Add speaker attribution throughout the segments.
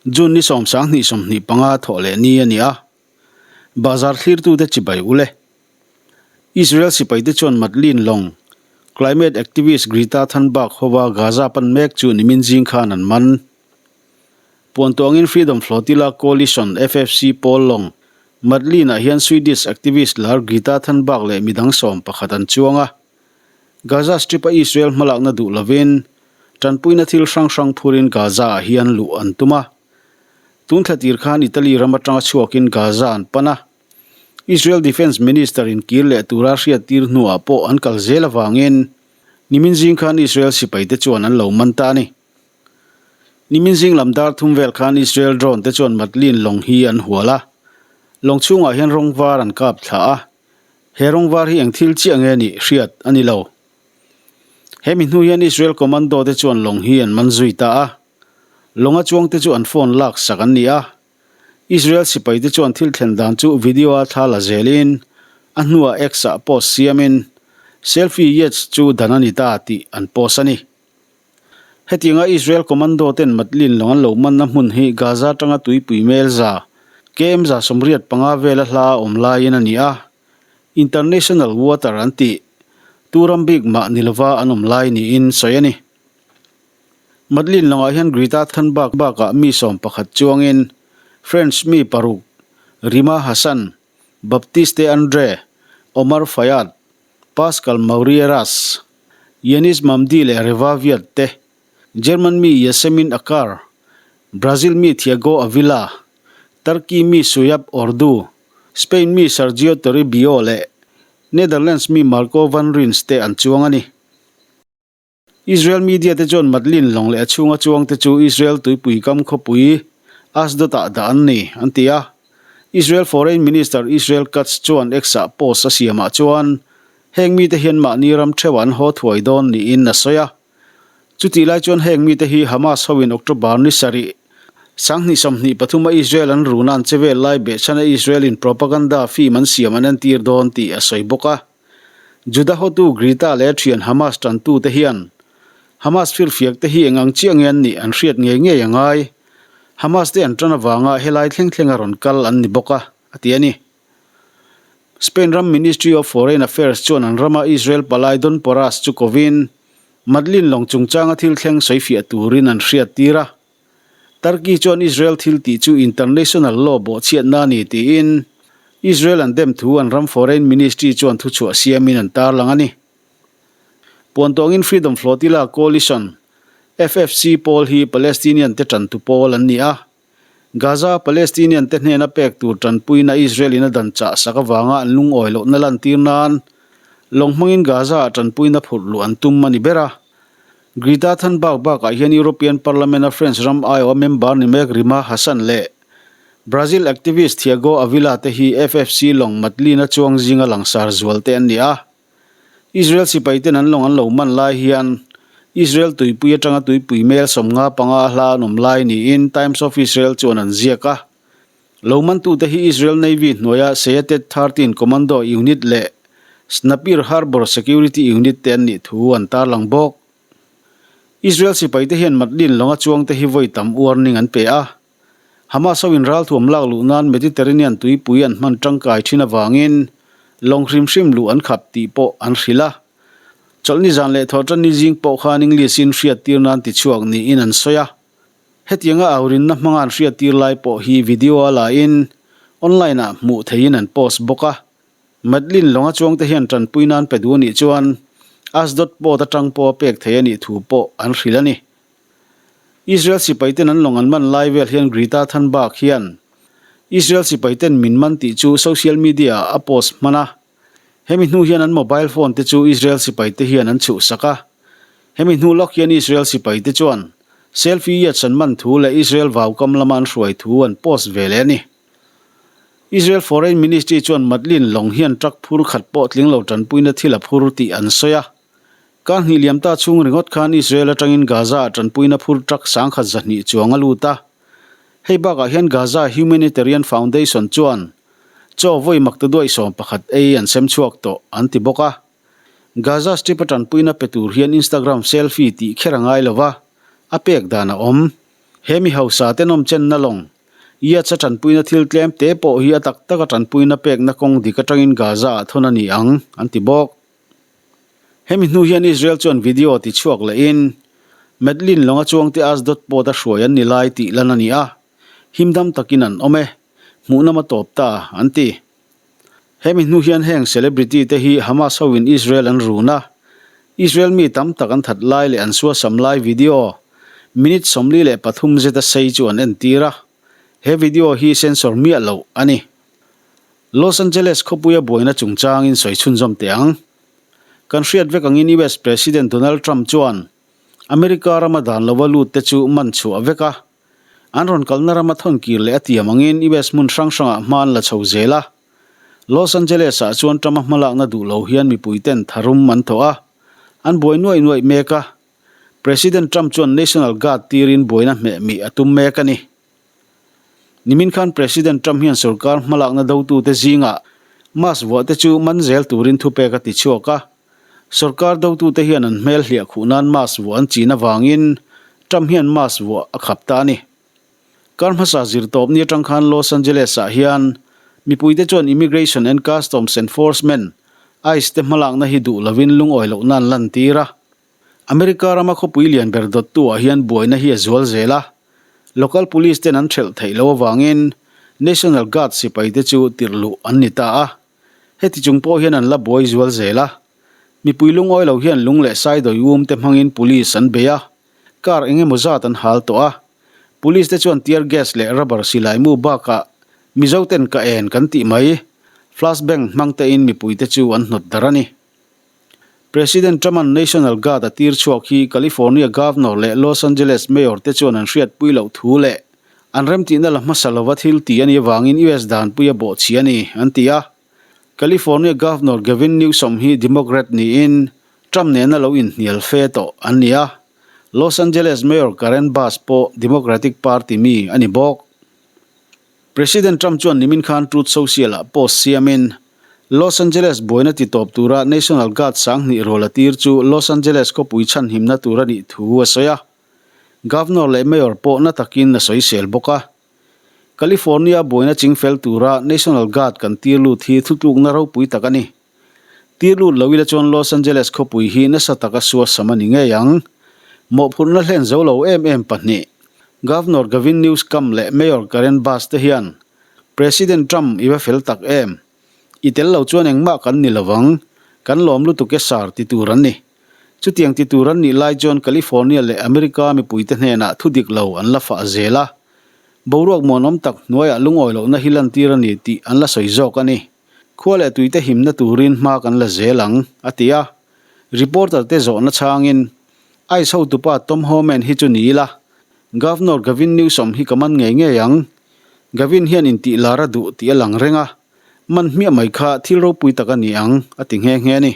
Speaker 1: June ni 10 25 thawh leh ni a ni a. Bazar thlirtute chibai ule. Israel sipaite chuan Madleen Long, climate activist Greta Thunberg hova Gaza pan mek chu nimin zing khan an man. Puantuangin Freedom Flotilla Coalition, FFC, pawl lawng, Madleen-ah hian Swedish activist lar Greta Thunberg leh midang 11 an chuang a. Gaza Strip-a Israel hmalakna duh lovin, Tanpuina thil hrang hrang phurin Gaza-ah hian luh an tum a. Tun thla tir khan Italy ram atanga chhuakin Gaza an pan a. Israel Defence Minister in kir leh tura hriat tir hnuah pawh an kal zel avangin nimin zing khan Israel sipaite chuan an lo man ta a ni. Nimin zing lam dar thum vel khan Israel drone te chuan Madleen lawng hi an hual a. Lawng chhungah hian rawng var an kap thla a. He rawng var hi eng thil chiah nge nih hriat a ni lo. Hemi hnu hian Israel commando te chuan lawng hi an man zui ta a, lawnga chuang te chu an phone lak sak an ni a. Israel sipai te chuan thil thlen dan chu video a thla la zelin a hnuah X ah post siamin Selfie Yates chu dan a ni ta tih an post a ni. Hetianga Israel commando ten Matlin lawng an lo manna hmun hi Gaza atanga tuipui mel za, km 185 vela hla a awm laiin a ni a. International water an tih tu ram bik mah ni lova an awm lai niin sawi a ni. Madleen lawngah hian Greta Thunberg bakah mi 11 chuangin French mi paruk Rima Hassan, Baptiste Andre, Omar Fayad, Pascal Maurieras, Yanis Mamdi leh Reva Viet te, German mi Yasemin Akar, Brazil mi Thiago Avila, Turkey mi Suyap Ordu, Spain mi Sergio Toribio leh Netherlands mi Marco van Rins te an chuang a ni. Israel media te chuan Madleen lawng leh a chhunga chuang te chu Israel tuipui kam khawpui Ashdod-ah dah an ni, an ti a. Israel Foreign Minister Israel Katz chuan X-ah post a siamah chuan heng mite hian mahni ram theuh an haw thuai dawn niin a sawi a. Chutih lai chuan heng mite hi Hamas hoin October ni sarih, 2023 a Israel an runa an che vel lai behchhana Israel in propaganda film an siam an entir dawn tih a sawi bawk a. Juda hotu Greta leh a thian Hamas tantute hian Hamas firfiak te hi eng ang chiah nge an nih an hriat ngei ngei a ngai. Hamas te an tan avanga helai thleng thleng a rawn kal an ni bawk a, a ti a ni. Spain ram Ministry of Foreign Affairs chuan an rama Israel palai Don Poras chu kovin Madleen lawng chungchanga thil thleng sawifiah turin an hriattir a. Turkey chuan Israel thil tih chu international law bawhchhiatna a ni tiin Israel an dem thu an ram Foreign Ministry chuan thuchhuah siamin an tarlang a ni. Puantawngin Freedom Flotilla Coalition, FFC, pawl hi Palestinian te tantu pawl an ni a. Gaza Palestinian te hnena pek tur tanpuina Israel in a dan chah sak avanga an lungawi lohna lantir nan lawng hmangin Gaza ah tanpuina phurh luh an tum a ni ber a. Greta Thunberg bakah hian European Parliament a French ram aiawha member ni mek Rima Hassan leh Brazil activist Thiago Avila te hi FFC lawng Madleen-a chuang zinga langsar zual te an ni a. Israel sipaiten an lawng an lo man lai hian Israel tuipui atanga tuipui mel 55 a hla an awm lai niin Times of Israel chuan an ziak a. Lo mantute hi Israel Navy hnuaia Shayetet 13 Commando Unit leh Snapir Harbor Security Unit te an nih thu an tarlang bawk. Israel sipaite hian Madleen lawnga chuangte hi vawi tam warning an pe a. Hamas hoin ralthuam lak luh nan Mediterranean tuipui an hman tangkai thin avangin lawng hrim hrim luh an khap tih pawh an hrilh a. Chawlhni zan leh thawhtanni zing pawh khan English-in hriattir nan tichhuak niin an sawi a. Hetianga aurinna hmanga an hriattir lai pawh hi video a lain online-ah hmuh theihin an post bawk a. Madleen lawnga chuangte hian tanpui nan pe duh a nih chuan Ashdod port atang pawh a pek thei a nih thu pawh an hrilh a ni. Israel sipaiten an lawng an man lai vel hian Greta Thunberg hian Israel sipaiten min man tih chu social media ah a post hman a. Hemi hnu hian an mobile phone te chu Israel sipaite hian an chhuhsak a. Hemi hnu lawk hian Israel sipaite chuan selfie yachts an man thu leh Israel vaukam lama an hruai thu an post ve leh a ni. Israel Foreign Ministry chuan Madleen lawng hian truck phur khat pawh tling lo tanpuina thil a phur tih an sawi a. Kar hnih liam ta chhung ringawt khan Israel atangin Gaza ah tanpuina phur truck 1200 chuang a lut a. Hei bakah hian Gaza Humanitarian Foundation chuan chaw vawi mak ta duai 11 ei an sem chhuak tawh an ti bawk a. Gaza Strip a tanpuina pe tur hian Instagram selfie tih kher a ngai lo va, a pek dan a awm. He mi hausa te nawmchenna lawng, Yacht-a tanpuina thil tlem te pawh hi a tak taka tanpuina pekna kawng dik atangin Gaza-ah thawn a ni ang, an ti bawk. Hemi hnu hian Israel chuan video ti chhuak lehin, Madleen lawnga chuangte Ashdod port a hruai an ni lai tih lan a ni a, himdam takin an awm e, hmuhnawm a tawp ta, an ti. Hemi hnu hian heng celebrity te hi Hamas hoin Israel an run a, Israel mi tam tak an that lai leh an suasam lai video minute 43 zeta sei chu an entir a, he video hi censor miah loh a ni. Los Angeles khawpuia buaina chungchangin sawi chhunzawm teh ang. Kan hriat vek angin US President Donald Trump chuan America rama dan lova lut te chu man chhuah vek a, An rawn kalna rama thawnkir leh a tiam angin US hmun hrang hrangah hma an la chho zel a. Los Angeles-ah chuan Trump-a hmalakna duh lo hian mipuiten tharum an thawh a, an buai nuaih nuaih mek a. President Trump chuan National Guard tirin buaina hmeh mih a tum mek a ni. Nimin khan President Trump hian sorkar hmalakna dotute zingah mask vuah te chu man zel turin thupek a ti chhuak a. Sorkar dotute hian an hmel hliah khuh nan mask vuah an chin avangin Trump hian mask vuah a khap ta a ni. Kar hmasa zirtawpni atang khan Los Angeles-ah hian mipuite chuan Immigration and Customs Enforcement, ice, te hmalakna hi duh lovin lungawi lohna an lantir a. America rama khawpui lian ber dawttu-ah hian buaina hi a zual zel a, local police ten an thelh theih loh avangin National Guard sipaite chu tirh luh an ni ta a. Heti chung pawh hian an la buai zual zel a, mipui lungawi lo hian lung leh saidawi um te hmangin police an bei a, car eng emaw zat an hal tawh a. Police te chuan tear gas leh rubber silai mu bakah Mizo ten ka en kan tih mai, flash bang hmang tein mipui te chu an hnawt darh a ni. President Trump-a'n National Guard a tir chhuak hi California Governor leh Los Angeles Mayor te chuan an hriatpui loh thu leh an remtihna la hmasa lova thil ti a nih avangin US danpui a bawhchhi a ni, an ti a. California Governor Gavin Newsom hi Democrat niin Trump nena lo inhnial fe tawh an ni a. Los Angeles Mayor Karen Bass pawh Democratic Party mi a ni bawk. President Trump chuan nimin khan Truth Social-ah post siamin, Los Angeles buaina titawp tura National Guard 2000 rual a tir chu Los Angeles khawpui chhanhimna tur a nih thu a sawi a. Governor leh Mayor pawh na takin a sawisel bawk a. California buaina chingfel tura National Guard kan tir lut hi thutlukna ropui tak a ni. Tir lut lo ila chuan Los Angeles khawpui hi nasa taka suasam a ni ngei ang. Mawhphurhna hlen zo lo em em pahnih, Governor Gavin Newscom leh Mayor Karen Bass te hian President Trump i va fel tak em? I tel lo chuan engmah kan ni lovang, kan lawm lutuk e sir ti tur an ni. Chutiang ti tur an nih lai chuan California leh America mipuite hnenah thu dik lo an la fah zel a. Boruak muanawm tak hnuaiah lungawi lohna hi lantir a ni tih an la sawi zawk a ni. Khua leh tuite himna turin hma kan la zel ang, a ti a. Reporter te zawhna chhangin, Ice hotupa Tom Homan hi chu ni ila, Governor Gavin Newsom hi ka man ngei ngei ang. Gavin hian intih lar a duh tih a lang reng a, man hmiah mai kha thil ropui tak a ni ang, a ti nghe nghe a ni.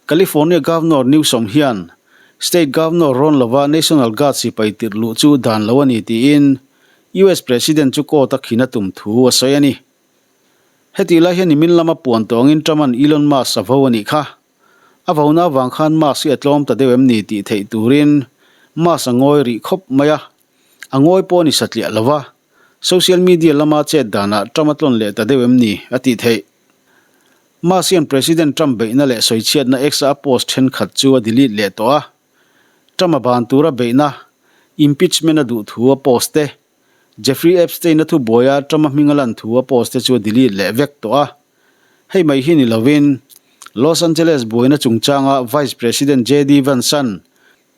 Speaker 1: California Governor Newsom hian State Governor rawn lova National Guard sipai tirh luh chu dan lo a ni tiin US President chu court a khin a tum thu a sawi a ni. Hetih lai hian nimin lama puan tawngin Trump-a'n Elon Musk a vo a nih kha. A vona avang khan Musk hi a tlawm ta deuh em ni tih theih turin Musk a ngawi rih khawp mai a. A ngawi pawh a ni satliah lo va, social media lama chet danah Trump a tlawn leh ta deuh em ni a tih theih. Musk hian President Trump beihna leh sawichhiatna X-a a post thenkhat chu a delete leh tawh a. Trump a ban tura beihna, impeachment a duh thu a post te, Jeffrey Epstein-a thubuaia Trump-a hming a lan thu a post te chu a delete leh vek tawh a. Hei mai hi ni lovin, Los Angeles buaina chungchanga Vice President JD Vance-a'n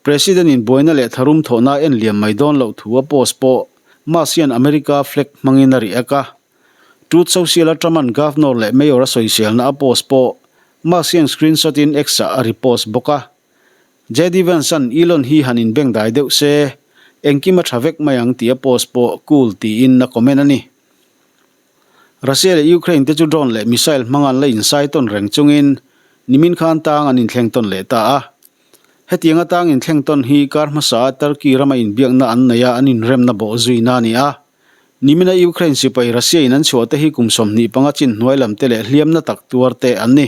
Speaker 1: President-in buaina leh tharum thawhna a en liam mai dawn loh thu a post pawh Musk hian America flag hmangin a react a. Truth Social-a Trump-a'n Governor leh Mayor a sawiselna a post pawh Musk hian screenshot-in X-ah a repost bawk a. JD Vance-a'n Elon hi han inbengdai deuh se, engkim a tha vek mai ang tih a post pawh cool tiin a comment a ni. Russia leh Ukraine te chu drone leh missile hmanga an la insai tawn reng chungin nimin khan tang an inthleng tawn leh ta a. Hetiang atang inthleng tawn hi kar hmasa a Turkey rama inbiakna an neih a an inremna bawh zuina a ni a. Nimina Ukraine sipai Russia in an chhuah te hi kum 25 chin hnuai lam te leh hliamna tak tuar te an ni.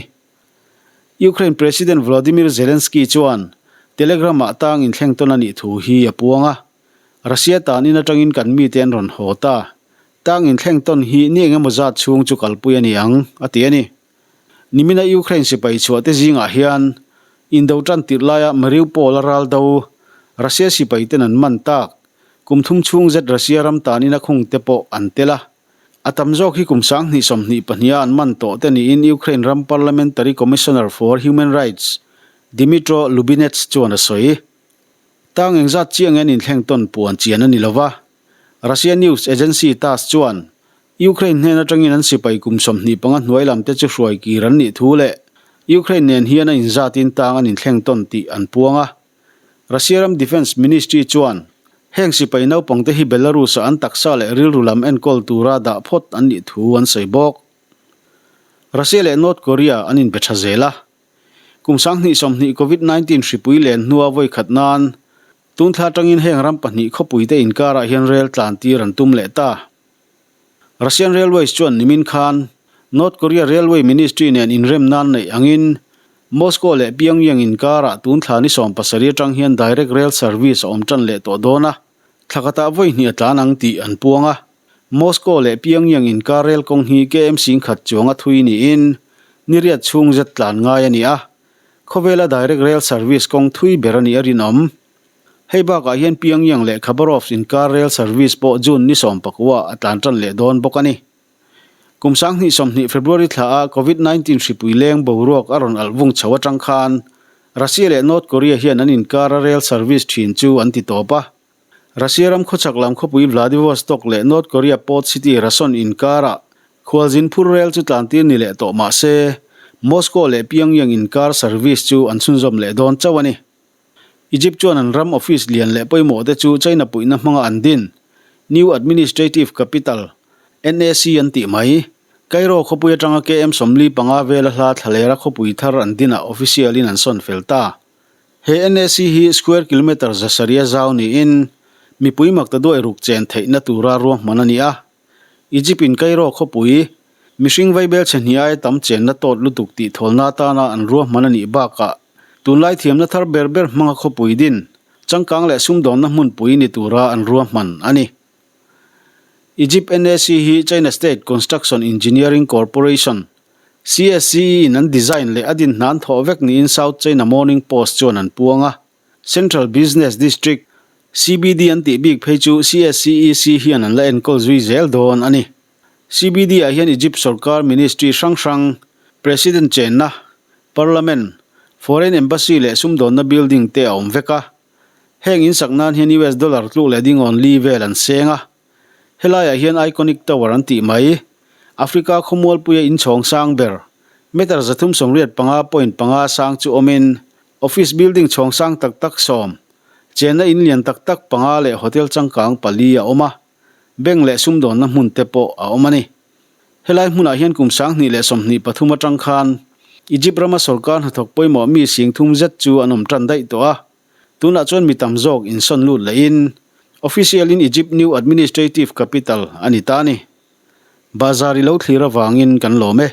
Speaker 1: Ukraine President Volodymyr Zelensky chuan Telegram-ah tang inthleng tawn a nih thu hi a puang a. Russia tan in atangin kan mite an rawn haw ta. Tang inthleng tawn hi ni engemaw zat chhung chu kalpui a ni ang, a ti a ni. Nimina Ukraine sipai chhuah te zingah hian indo tan tirh laia Mariupol a ral do Russia sipai ten an man tak kum thum chhung zet Russia ram tan in a khung te pawh an tel a. A tam zawk hi kum 2022 a an man tawh te niin Ukraine ram Parliamentary Commissioner for Human Rights Dmytro Lubinets chuan a sawi. Tang engzat chiang en inthleng tawn puan chian a ni lova. Russia news agency Tass chuan Ukraine hnen atangin an sipai kum 25 hnuai lam te chu hruai kir an nih thu leh Ukraine nen hian a inzatin tang an inthleng tawn tih an puang a. Russia ram Defence Ministry chuan heng sipai naupangte hi Belarus-a an taksa leh rilru lam enkawl tura dah phawt an nih thu an sawi bawk. Russia leh North Korea an inbe tha zel a. Kum 2020 Covid 19 hripui len hnua vawi khat nan tun thla atangin heng ram pahnih khawpuite inkarah hian rel tlan tir an tum leh ta. Russian Railways chuan nimin khan North Korea Railway Ministry nen inrem nan neih angin Moscow leh Pyongyang inkarah tun thla ni 17 atang hian direct rail service a awm tan leh tawh dawn a, thla khatah vawi hnih a tlan ang tih an puang a. Moscow leh Pyongyang inkar rail kawng hi KM 10,000 chuanga thui niin ni riat chhung zet tlan ngai a ni a, khawvela direct rail service kawng thui ber a nih a rinawm. Hei bakah hian Pyongyang leh Khabarovsk inkar rail service pawh June ni 19 a tlan tan leh dawn bawk a ni. Kum 2020 February thla a Covid 19 hripui leng boruak a rawn alh vung chho atang khan Russia leh North Korea hian an inkar a rail service thin chu an ti tawp a. Russia ram khawchhak lam khawpui Vladivostok leh North Korea port city Rason inkarah khualzin phur rail chu tlantir ni leh tawh mah se Moscow leh Pyongyang inkar service chu an chhunzawm leh dawn chauh a ni. Egypt chuan an ram office lian leh pawimawh te chu China puihna hmanga an din, New Administrative Capital, NAC an tih mai. Cairo khawpui atanga KM 45 vela hla thlalera khawpui thar an dinah official in an sawn fel ta. He NAC hi square kilometre 700 zau niin mipui maktaduai ruk chen theihna tura ruahman a ni a. Egypt in Cairo khawpui, mihring vaibel chhe hnih aia tam chenna tawt lutuk tih thawlna atana an ruahman a nih bakah tunlai thiamna thar ber ber hmanga khawpui din, changkang leh sumdawnna hmunpui ni tura an ruahman a ni. Egypt NAC hi China State Construction Engineering Corporation, CSCE, in an design leh a din hnan thawh vek niin South China Morning Post chuan an puang a. Central Business District, CBD an tih bik phei chu CSCEC hian an la enkawl zui zel dawn a ni. CBD ah hian Egypt sorkar ministry hrang hrang, President chenna, Parliament, Foreign Embassy leh sumdawnna building te a awm vek a. Heng insak nan hian US dollar tluk leh dingawn li vel an seng a. Helaiah hian Iconic Tower an tih mai, Africa khawmualpuia inchhawng sang ber, meter 385.5 sang chu awmin, Office building chhawng sang tak tak 10, chenna in lian tak tak panga leh hotel changkang pali a awm a, bank leh sumdawnna hmun te pawh a awm a ni. Helai hmunah hian kum 2023 atang khan Egypt rama sorkar hnathawk pawimawh mi 30,000 zet chu an awm tan daih tawh a, tunah chuan mi tam zawk insawn lut lehin official in Egypt new administrative capital a ni ta a ni. Bazar i lo thlir avangin kan lawm e.